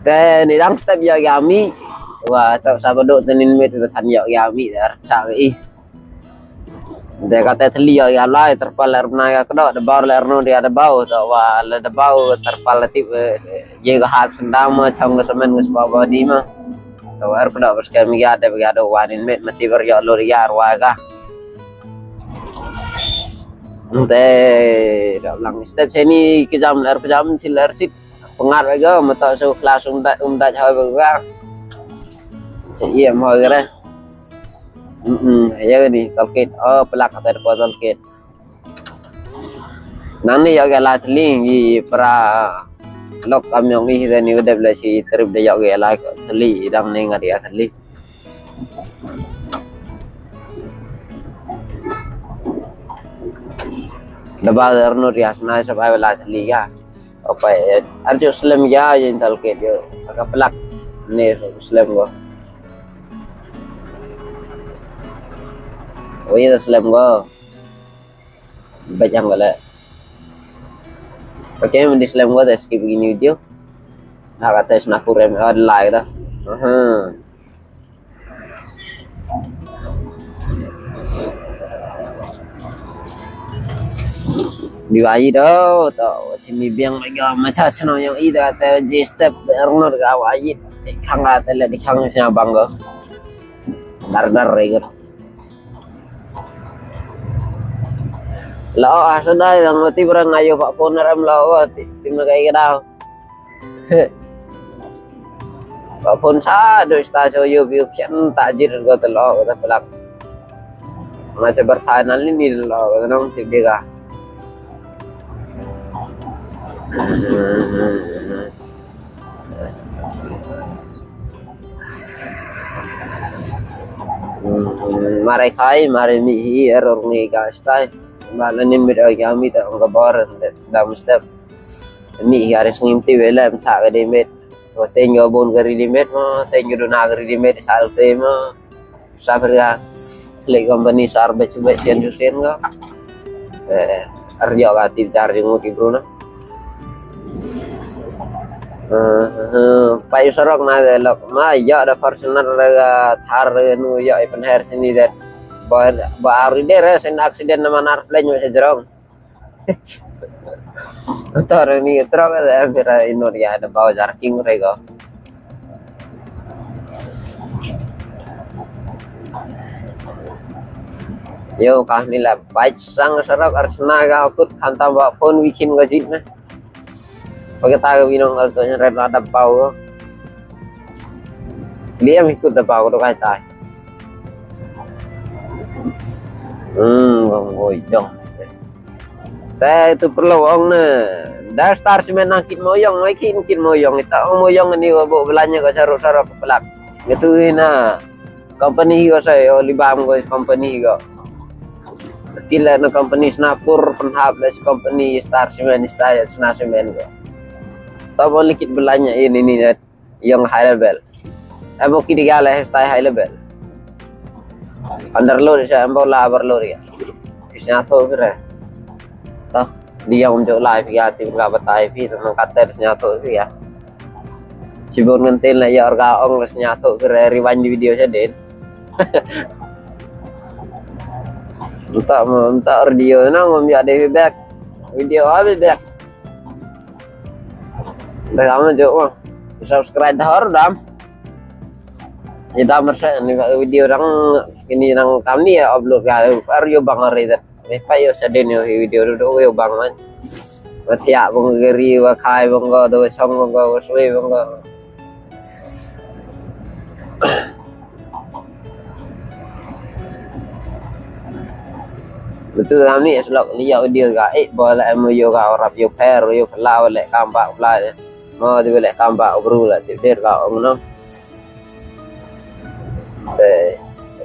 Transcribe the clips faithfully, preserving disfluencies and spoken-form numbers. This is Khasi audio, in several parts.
Te ni dang step ïoh ïa mih. Wa tau sa ba dok te nin mit ba than ïoh ïa mih te ar sa ka i. Te kata thli ïoh ïa lai terpal ar bna ïa kdo de bau ler no dia de bau to wa le de bau terpal tip ye ka hap sendang ma chong ka semen ka spa body ma. To ar kdo bas ka mi ya de ya do wa nin mit mati ber ïoh lor ya ar wa ka. Te da lang step seni ki jam ler ki jam si ler sit. Pengar ga mata so kelas um dat um dat hoi ba ga. Se iya mo ga re. Hmm, ya ni toolkit. Oh, pelak kata depa toolkit. Nang ni ya ga la teli gi pra lok am yong i ni udah bela si trip de ya ga la teli dang ni ngari ya teli. Daba arno rias na sa bai la teli ya. Apa ya? Arjo slem ya, ya intal ke dia. Agak pelak. Ni slem go. Oh iya slem go. Baik yang gale. Oke, mending slem go, skip begini video. Nah, kata snapu rem ada like dah. Aha. Di wai do to sini biang lagi masa seno yang ida te ji step arnor ga wai. Khang ga te le di khang sina bang go. Dar dar re go. Lo ah sedai yang mati berang ayo pak poner em lo ti ti megai kedau. Ba phone sa do sta so yo bi khian ta jir ko te lo ko te pelak. Nga se berthai nan ni ni lo ko nong ti de ga. Mare khai mare mi hi error ni ga stai. Ba la nin mi da ga mi ta nga bor da step. Mi hi aris ngim ti wela em sa ga de met. Wa ten yo bon ga ready made mo, ten yo dona ga ready made sa te mo. Sa perga. Sele company sar be chube sen ju sen ga. Eh, ar yo ga tip jar jeng uti bro na. Eh, eh, pa yu sarok na de lok ma yo da Fortuner ga thar nu yo i penher sini de. Ba ba ari de re sen accident na manar plan yo se jerong. Tor ni trok da mira inor ya da bau jar king re go. Yo ka ni la bike sang sarok ar sna ga kut khantam ba phone wikin ga jit na. Pagata ga binong al to red la da bau. Liam ikut da bau do kai tai. Hmm, gong goi dong. Te tu perlu ong ne. Da star simen nang kit moyong, mai kit kit moyong. Ita ong moyong ni wa bo belanja ka sarok-sarok pelak. Gitu ina. Company ko sa yo libam ko company ko. Kila na company Snapur penhap le company Star Cement, Star Sna Cement ko. Tabo likit belanja ini ni net. Yang high level. Abo kidi gala hashtag high level. Underload sa ambo la overload ya. Isnya to kira. Toh, dia unjuk live ya tim ka batai pi tentang kata isnya to ya. Sibun ngentin la ya orga ong isnya to kira rewind di video sadin. Entah entah audio na ngom ya deh back. Video habis back. Dah lama jauh mah. Subscribe dah hor dam. Ida mersa ni video dang ini dang kami ya upload ga ar yo bang hari dah. Ni pa yo sadin yo video do yo bang man. Wa thiah bang gari wa khai bang go do chong bang go wa sui bang go. Betul kami selok liau dia ga eh bola emu yo ga orang yo per yo pelaw lek kampak pelaw. Mo di lek kampak bru la di dir ga ong no. Te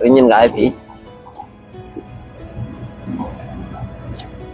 ringin ga ai pi.